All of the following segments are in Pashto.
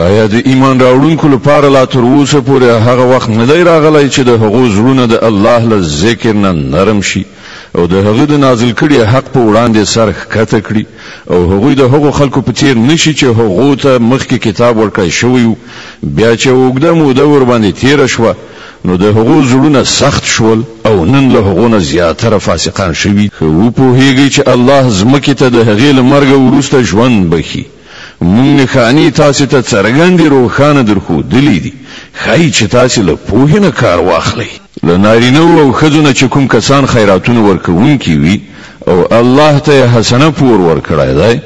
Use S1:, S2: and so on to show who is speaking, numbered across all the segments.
S1: آیا د ایمان راوړونکو لپاره لا تر اوسه پورې هغه وخت نه دی راغلی چې د هغو زړونه د الله له ذکر نه نرم شي او د هغه د نازل کړي حق په وړاندې سر ښکته کړي او هغوی د هغو خلکو په څیر نشي چې هغو ته مخکې کتاب ورکړی شوی و، بیا چې اوږده موده ورباندې تیره شوه نو د هغو زړونه سخت شول او نن له هغو نه زیاتره فاسقان شوي. ښه وپوهیږئ چې الله ځمکې ته د هغې له مرګه وروسته ژوند بښي. مونږ نښانې تاسې ته څرګندې روښانه درښودلې دي، ښایي چې تاسې له پوهې نه کار واخلئ. له نارینه او ښځو نه چې کوم کسان خیراتونه ورکوونکي وي او الله ته یې حسنه پور ورکړی دی،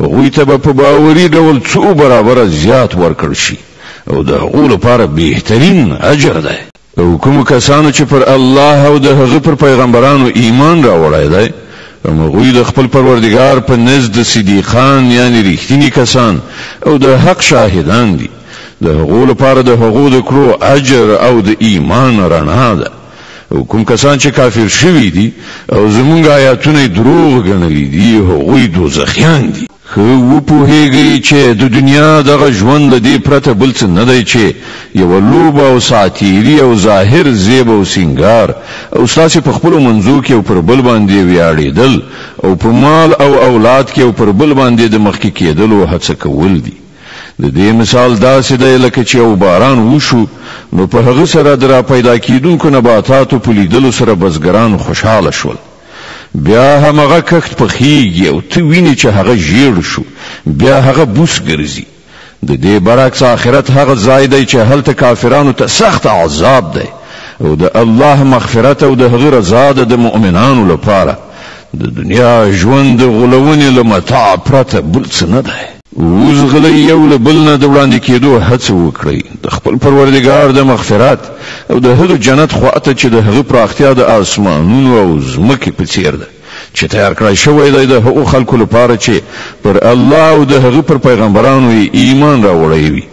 S1: هغوی ته به په باوري ډول څو برابره زیات ورکړ شي او د هغو لپاره بهترین اجر دی. او کومو کسانو چې پر الله او د هغه پر پیغمبرانو ایمان راوړی دی، هغوی د خپل پروردګار په نزد صدیقان یعنی رښتیني کسان او د حق شاهدان دي. د هغو لپاره د هغو د کړو اجر او د ایمان رڼا ده. او کوم کسان چې کافر شوي دي او زمونږ آیاتونه دروغ ګڼلي دي، هغوی دوزخیان دي. ښه وپوهیږئ چې د دنیا دغه ژوند له دې پرته بل څه نه دی چې یوه لوبه او ساعتیري او ظاهر زیب او سینګار او ستاسې په خپلو منځو کې او پر بل باندې ویاړېدل او په مال او اولاد کې او پر بل باندې د مخکې کېدلو هڅه کول دي. د دې مثال داسې دی لکه چې یو باران وشو نو په هغه سره د را پیدا کېدونکو نباتاتو په لیدلو سره بزګران خوشحاله شول. بیا همغه کښت پخیږي او ته وینې چې هغه ژیړ شو، بیا هغه بوس ګرځي. د دې برعکس آخرت هغه ځای دی چې هلته کافرانو ته سخت عذاب دی او د الله مغفرت او د هغه رضا ده د مؤمنانو لپاره. د دنیا ژوند د غولونې له متاع پرته بل څه نه دی. وزغلئ یو له بل نه د وړاندې کېدو هڅه وکړئ د خپل پروردګار د مغفرت او د هغه جنت خواته چې د هغه پراختیا د آسمانونو او ځمکې په څیر ده چې تیار کړی شوی دی د هغو خلکو لپاره چې پر الله او د هغه پر پیغمبرانو یې ایمان راوړی وي.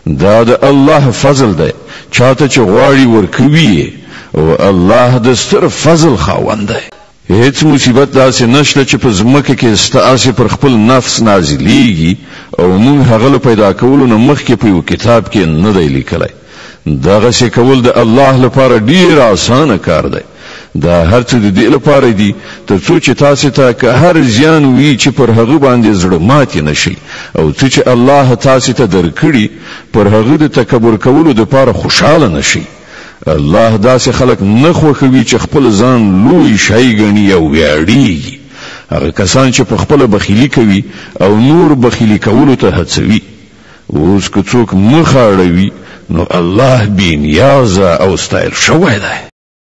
S1: دا د الله فضل دی، چاته چې غواړي ورکوي یې، او الله د ستر فضل خاوند دی. هیڅ مصیبت داسې نشته چې په ځمکه کې ستاسې پر خپل نفس نازلیږي او مونږ هغه له پیدا کولو نه مخکې په یو کتاب کې نه دی لیکلی. دغسې کول د الله لپاره ډیر اسانه کار دی. دا هر څه د دې لپاره دي تر څو چې تاسې ته که هر زیان وي چې پر هغه باندې زړه ماتې نه شئ او څه چې الله تاسې ته درکړي پر هغه د تکبر کولو دپاره خوشحاله نه شئ. الله داسې خلک نه خوښوي چې خپل ځان لوی شی ګڼي او ویاړیږي، هغه کسان چې په خپله بخیلي کوي او نور بخیلي کولو ته هڅوي. اوس که څوک مخ اړوي نو الله بې نیازه او ستایل شوی دی.